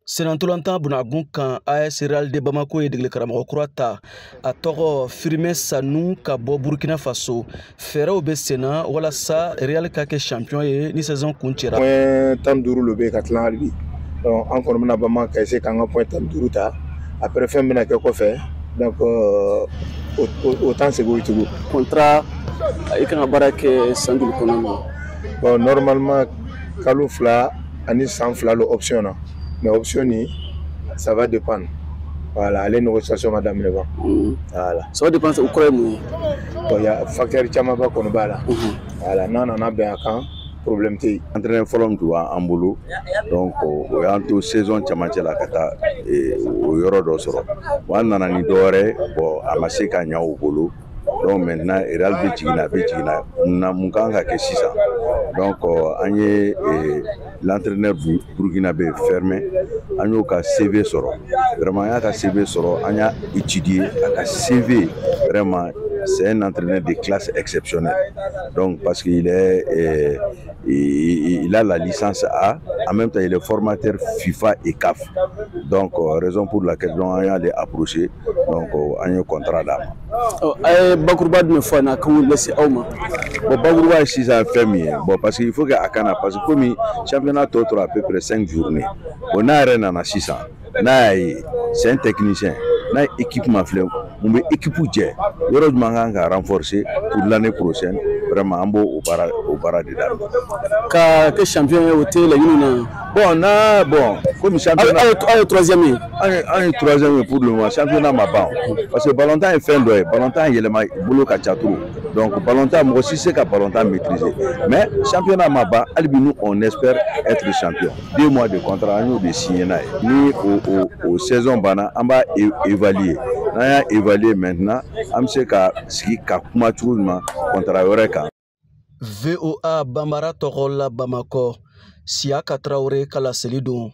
Senantolantan bunagun kan, AS Real de Bamako ye degeli karamɔgɔ kura ta, a tɔgɔ Firmin Sanu ka bɔ Burkina Faso. Fɛɛrɛw bɛ senna walasa Real ka kɛ champion ye ni saison kuncɛra. Point 15 lo bɛ yen ka tilan hali bi. Donc an kɔni bɛna Bama ka essayer k'an ka point 15 ta. Après, fɛn bɛna kɛ kɔfɛ, donc o t'an segin o ye tugun. Contrat, i kan ka baara kɛ san joli kɔnɔna na? Bon, normalement kalo 2 ani san 2 lo option na, mais option ni, ça va dépendre. Voilà, ale négociation ma daminɛ ban. Voilà. Ça va dépendre, o kɔrɔ ye mun ye? Bon, ya facteur caman ba kɔni b'a la. Voilà, n'a nana bɛn a kan, problème tɛ yen. Entraîneur fɔlɔ min tun b'an bolo, donc o y'an to saison camancɛ la ka taa o yɔrɔ dɔ sɔrɔ. Bon, an nana ni dɔ wɛrɛ ye. Bon, a ma se ka ɲɛ u bolo. Donc maintenant Real bɛ jiginna, a bɛ jiginna na. Mun kan ka kɛ sisan? Donc an ye l'entraîneur burkinabé Firmin, an y'o ka CV sɔrɔ. Vraiment, an y'a ka CV sɔrɔ, an y'a étudier a ka CV. Vraiment, c'est un entraîneur de classe exceptionnelle, donc parce qu'il est il a la licence A, en même temps il est formateur FIFA et CAF. Donc raison pour laquelle donc an y'ale approché, donc an ye contrat d'a ma. A ye bakuruba jumɛn fɔ a ɲɛna kan k'o lase aw ma? Bon, bakuruba ye sisan fɛn min ye, bon, parce que il faut que a kana, parce que komi championnat tɔ tora à peu près 5 journées, bon, n'a yɛrɛ nana sisan, n'a y'a ye c'est un technicien, n'a ye équipe ma filɛ, mun bɛ équipe jɛ, yɔrɔ jumɛn kan ka renforcer pour l'année prochaine, vraiment an b'o o baara de daminɛ. Ka kɛ champion ye, o tɛ laɲini na? Bon, n'a, bon, komi championnat Aw ye troisième ye. An ye troisième ye pour le moment. Championnat ma ban, parce que ballontan ye fɛn dɔ ye, ballontan yɛlɛma bolo ka ca trop. Donc ballontan, mɔgɔ si se ka ballontan maîtriser, mais championnat ma ban hali bi. Nous, on espère être champion. 2 mois de contrat, an y'o de signé n'a ye. Ni o saison banna, an b'a évaluer. N'an y'a évaluer maintenant, an bɛ se ka sigi ka kuma cogo jumɛn contrat wɛrɛ kan. VOA Banbara tɔgɔ la Bamakɔ, Siyaka Tarawele ka laseli don.